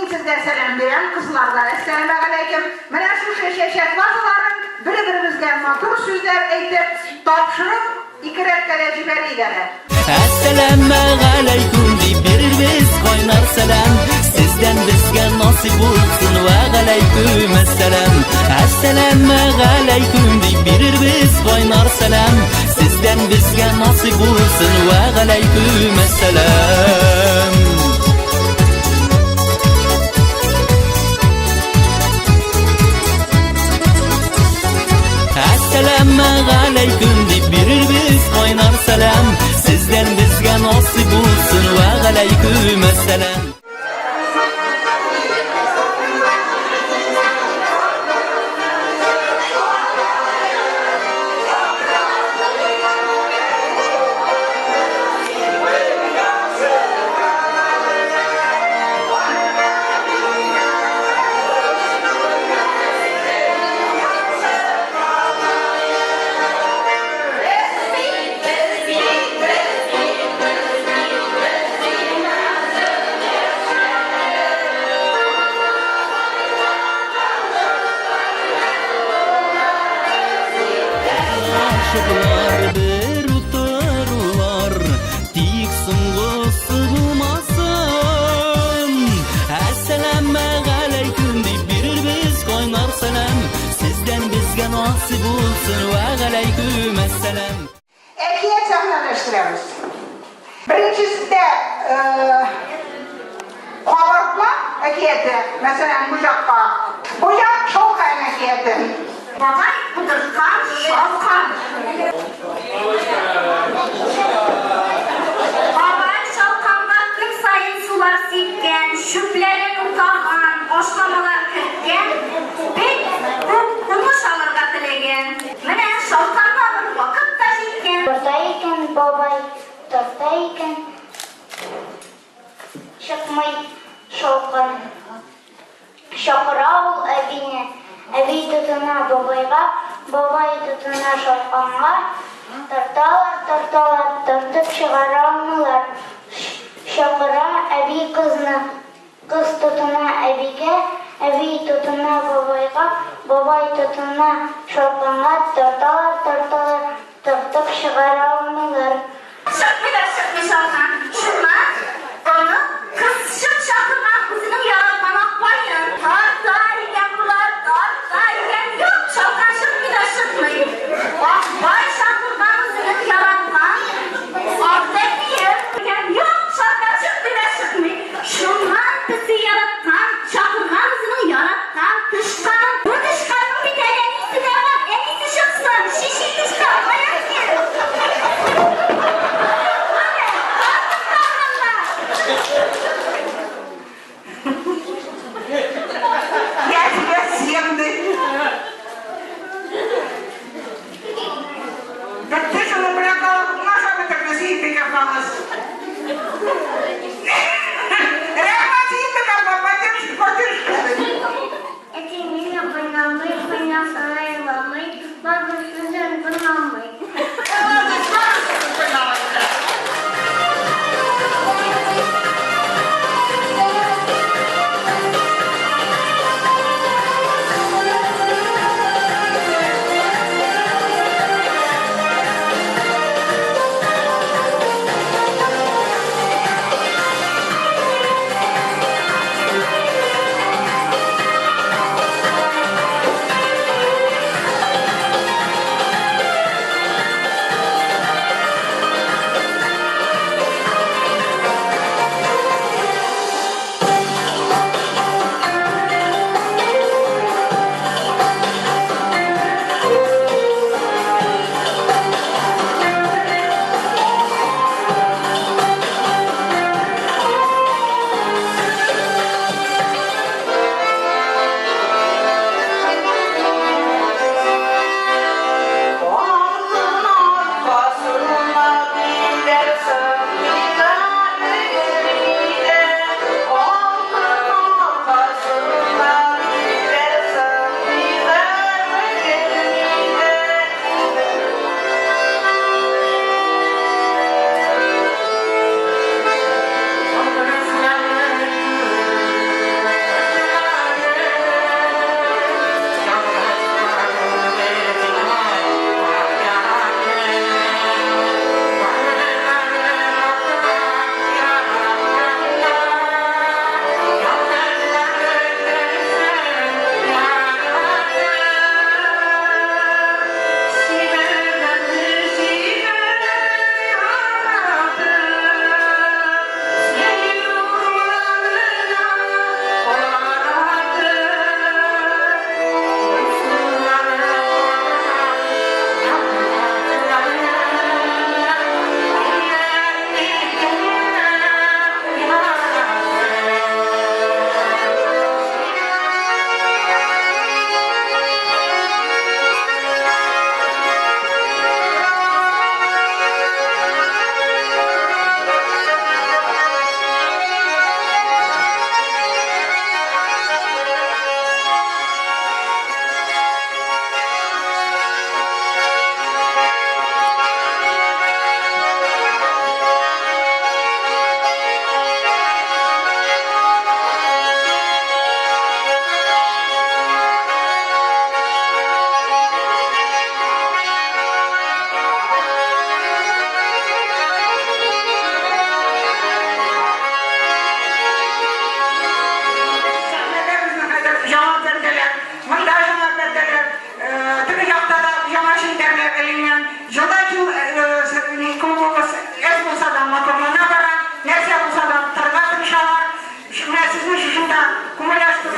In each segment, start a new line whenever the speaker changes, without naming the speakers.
Мин сезгә сәлам бирәм, кызлар да әссәламәгаләйкем. Менә шушы чәчәк вазаларын бер-беребезгә матур сүзләр әйтеп, тапшырып, ике рәткә дә җибәрик әле.
Әссәламәгаләйкүм дип бирербез кайнар сәлам. Сездән безгә насыйп булсын вә галәйкүм әссәлам. Әссәламәгаләйкүм дип бирербез кайнар сәлам. Сездән безгә насыйп булсын вә галәйкүм әссәлам. Әссәламәгаләйкүм дип бирербез кайнар сәлам. Сездән безгә насыйп булсын вә галәйкүм әссәлам. Ашыклар бер утырулар, тик соңгысы булмасын. Әссәламәгаләйкүм дип бирербез кайнар сәлам. Сездән безгә насыйп булсын, вә галәйкүм әссәлам.
Әкият сәхнәләштерәбез. Беренчесендә кабартма әкияте, мәсәлән, Буҗакка. Буҗак шалкан әкияте. Бабай утырткан шалкан.
Бабай шалканга көн саен сулар сипкән, чүпләрен утаган, ашламалар керткән, бик күп уңыш алырга теләгән. Менә шалканга алыр вакыт та җиткән.
Тарта икән бабай, тарта икән, чыкмый шалкан. Чакыра ул әбине, әби тотына бабайга, бабай тотына шалканга. Тарталар, тарталар, тартып чыгара алмыйлар. Чакыра әби кызны, кыз тотына әбигә, әби тотына бабайга, бабай тотына шалканга. Тарталар, тарталар, тартып чыгара алмыйлар.
Чыкмый да чыкмый шалкан. Шуннан аны кызчык чакырган үзенең яраткан Акбаен. Тарта икән болар, тарта икән. Юк, шалкан чыкмый да чыкмый. Акбай чакырган үзенең яраткан Ак бәбиен. Икән, юк, шалкан чыкмый да чыкмый. Шуннан песи яраткан, чакырган үзенең яраткан тычканын. Бу тычканның бит әле әнисе дә бар, әнисе чыксын, чичи тычкан, кая син? Менә, тартып калганнар.
Я тебя съем, ди. Бетте шуның белән калып, ашап бетерде Сөембикә апагыз. Рәхмәт, Сөембикә апа,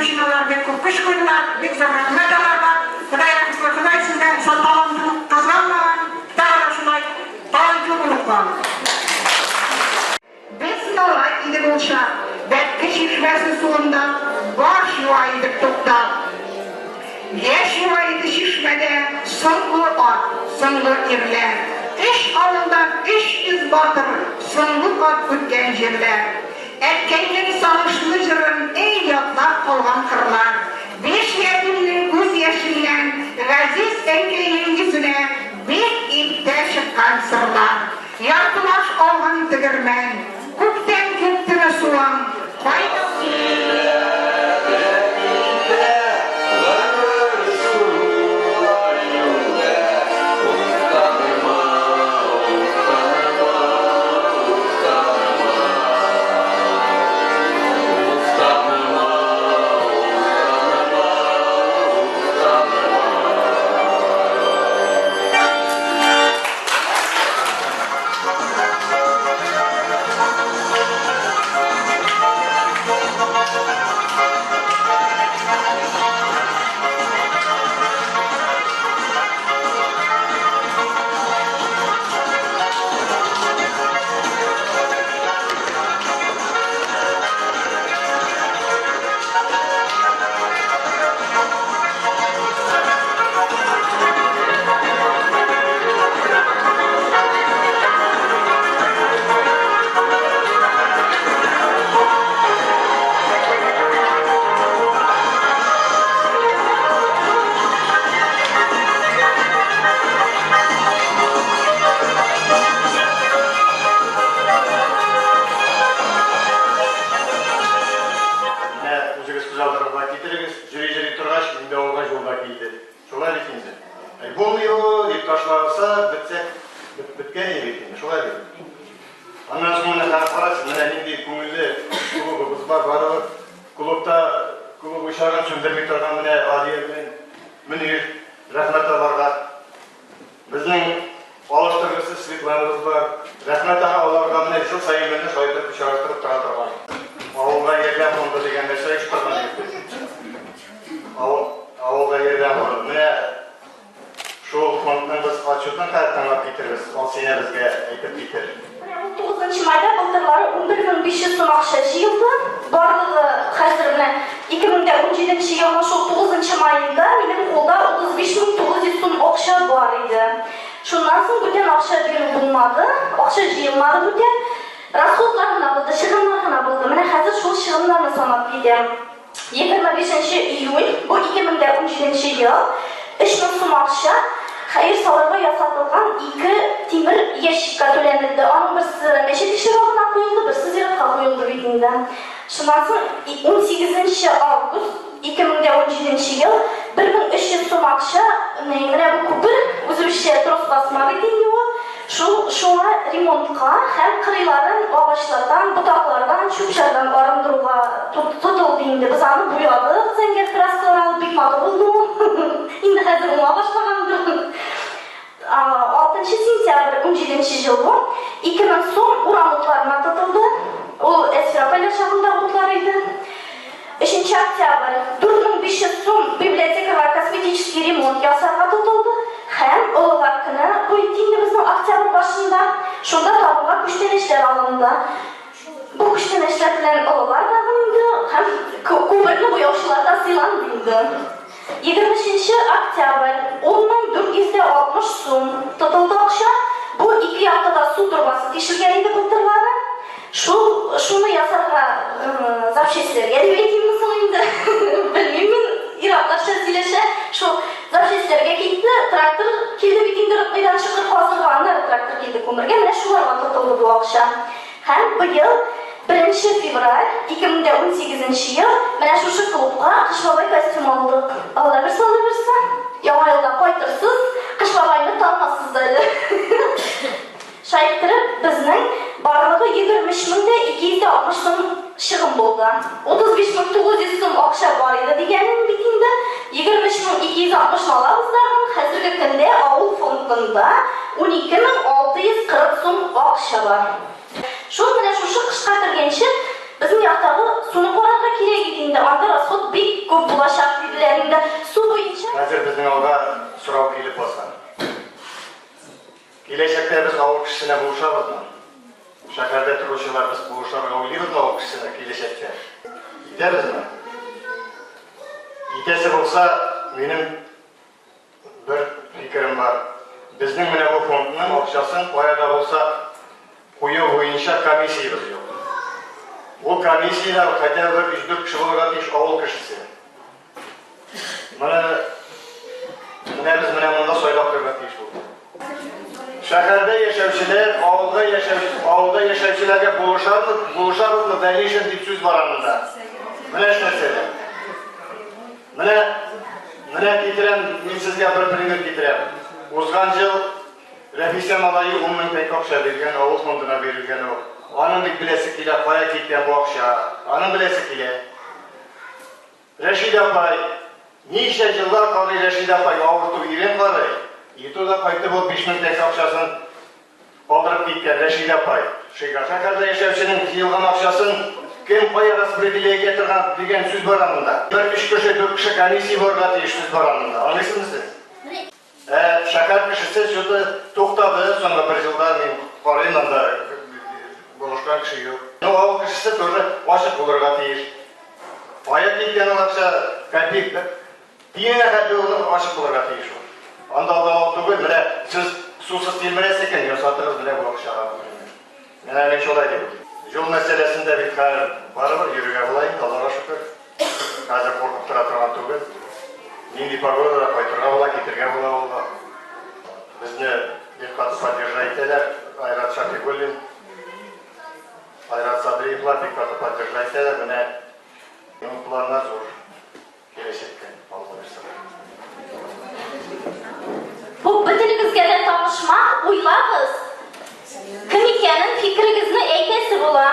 Хәкимшиналар бик күп көч куйдылар, бик зур рәхмәт аларга. Ходай рәхмәт, Ходай сездән талантны кызганмаган, тагы да шулай талантлы булып калыгыз. Без малай идек ул чак, Бәтке чишмәсе суында баш юа идек туктап. Яшь юа иде чишмәдә соңгы ат, соңгы ирләр. Өч авылдан 300 батыр соңгы кат үткән җирләр. Әткәйнең сагышлы җырын әй ятлап калган кырлар. Биш ятимнең күз яшеннән газиз әнкәйнең йөзенә бик иртә чыккан сырлар. Яртылаш алган тегермән, күктән киптеме суың, кайда.
Менә үзегез күз алдыгызга китерегез, җөри-җөри торгач, инде авылга юл да килде. Шулай бит инде. Әй, булмый ул, дип ташласа, бетсәк, беткән иде бит инде, шулай бит. Аннан соң менә хәзер карагыз, менә нинди күңелле клубыбыз бар, барыбер клубта клуб учагын сүндерми торган менә Алия белән Мөнир, рәхмәт аларга. Безнең алыштыргысыз Светланабыз бар. Рәхмәт аңа, аларга менә ел саен менә шулай итеп очраштырып тора торган. Авылга ярдәм фонды дигән нәрсә оештырган бит. Авыл, авылга ярдәм фонды. Менә шул фондның без отчетын хәзер тыңлап китербез. Алсинә безгә әйтеп китер.
Менә 19 майда былтырлары 11 500 сум акча җыелды. Барлыгы хәзер менә 2017 елның шул 9 маенда минем кулда 35 900 сум акча бар иде. Шуннан соң бүтән акча бирү булмады, акча җыелмады бүтән. Расходлар гына булды, чыгымнар гына булды. Менә хәзер шул чыгымнарны санап китәм. 25 июнь, бу 2017 ел, 3000 сум акча хәер салырга ясатылган ике тимер ящикка түләнелде. Аның берсе мәчет ишегалдына куелды, берсе зиратка куелды бит инде. Шуннан соң 18 август 2017 ел 1300 сум акча менә бу күпер үзебезчә трос басма бит инде ул. Шул шуңа ремонтка һәм кырыйларын агачлардан, ботаклардан, чүп-чардан арындыруга тотылды инде. Без аны буядык, зәңгәр краскалар алып, бик матур булды ул. Инде хәзер уңа башлагандыр. 6 сентябрь 17 ел бу. 2000 сум урам утларына тотылды. Ул Әсфира апайлар чагында утлар иде. 3 октябрь 4500 сум библиотекага косметический ремонт ясарга тотылды. Һәм олылар көне бу инде безнең октябрь башында. Шунда табынга күчтәнәчләр алынды. Бу күчтәнәчләр белән олылар да инде һәм күперне буяучылар да сыйланды инде. 23 октябрь 10460 сум тотылды акча. Бу ике якта да су торбасы тишелгән иде былтырлары. Шул шуны ясарга запчастьләргә дип әйтимме соң инде? Белмим мин, ир-атларча сөйләшә. Шул запчастьләргә китте, трактор килде бит инде Рыкмыйдан чокыр казырга, аннары трактор килде күмергә. Менә шуларга тотылды бу акча. Һәм быел 1 февраль 2018 ел менә шушы клубка Кыш бабай костюм алдык. Алла бирсә, Алла бирсә, яңа елда кайтырсыз, Кыш бабайны танмассыз да әле. Шулай иттереп, безнең барлыгы 23 мең дә 260 сум чыгым булды. 35 мең 900 сум акча бар иде дигәнем бит инде. 23 мең 260 ны алабыз тагын. Хәзерге көндә авыл фондында 12 мең 640 сум акча бар. Шул менә шушы кышка кергәнче безнең яктагы суны карарга кирәк иде инде. инде, анда расход бик күп булачак, диделәр инде. Су буенча.
Хәзер безнең алга сорау килеп баса. Киләчәктә без авыл кешесенә булышабызмы? Шәһәрдә торучылар без булышырга уйлыйбызмы авыл кешесенә киләчәктә? Итәбезме? Итәсе булса, минем бер фикерем бар. Безнең менә бу фондның акчасын кая да булса кую буенча комиссиябез юк. Ул комиссиядә хотя бы бер өч-дүрт кеше булырга тиеш авыл кешесе. Моны менә без менә монда сайлап куярга тиеш булдык. Шәһәрдә яшәүчеләр авылда яшәү авылда яшәүчеләргә булышабыз, булышабызмы дальнейшем дип сүз бара монда. Менә нәрсәдә. Менә менә китерәм, мин сезгә бер пример китерәм. Узган ел Рәфисә малае 10 мең тәңкә акча биргән, авыл фондына бирелгән ул. Аның бит беләсе килә, кая киткән бу акча. Аның беләсе килә. Рәшидә апай, ничә еллар карый Рәшидә апай, авырту ирен карый. И то да кайтып ул 5000 тәңкә акчасын калдырып киткән Рәшидә апай. Шига шәһәрдә яшәүченең җыелган акчасын кем кая распределять итә торган дигән сүз бара монда. Бер өч кеше, дүрт кеше комиссия барырга тиеш сүз бара монда. Аңлыйсызмы сез? Ә шәһәр кешесе что-то туктады, соңгы бер елда мин карыйм анда булышкан кеше юк. Ну, авыл кешесе тоже ачык булырга тиеш. Кая киткән ул акча, копейка, тиенә хәтле ул ачык булырга тиеш ул. Анда алдамау түгел, менә сез сусыз тилмерәсез икән, ясатыгыз менә бу акчага, например. Менә мин шулай дип уйлыйм. Юл мәсьәләсендә бит хәзер барыбер йөрергә була инде, Аллага шөкер. Хәзер куркып тора торган түгел. Нинди погодада кайтырга була, китергә була авылга. Безне бик каты поддержать итәләр. Айрат Шафигуллин, Айрат Садриевлар бик каты поддержать итәләр. Менә минем планнар зур киләчәккә, Алла бирсә.
Бу бөтенегезгә дә танышмак, уйлагыз. Кем икәнен фикерегезне әйтәсе була.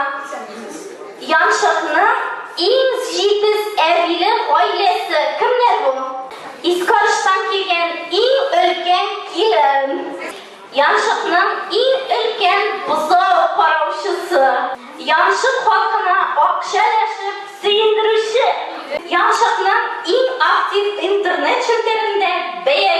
Янчыкның иң җитез әбиле гаиләсе кемнәр бу? Искарыштан килгән иң өлкән килен. Янчыкның иң өлкән бозау караучысы. Янчык халкына акча өләшеп сөендерүче. Янчыкның иң актив интернет челтәрендә бәя.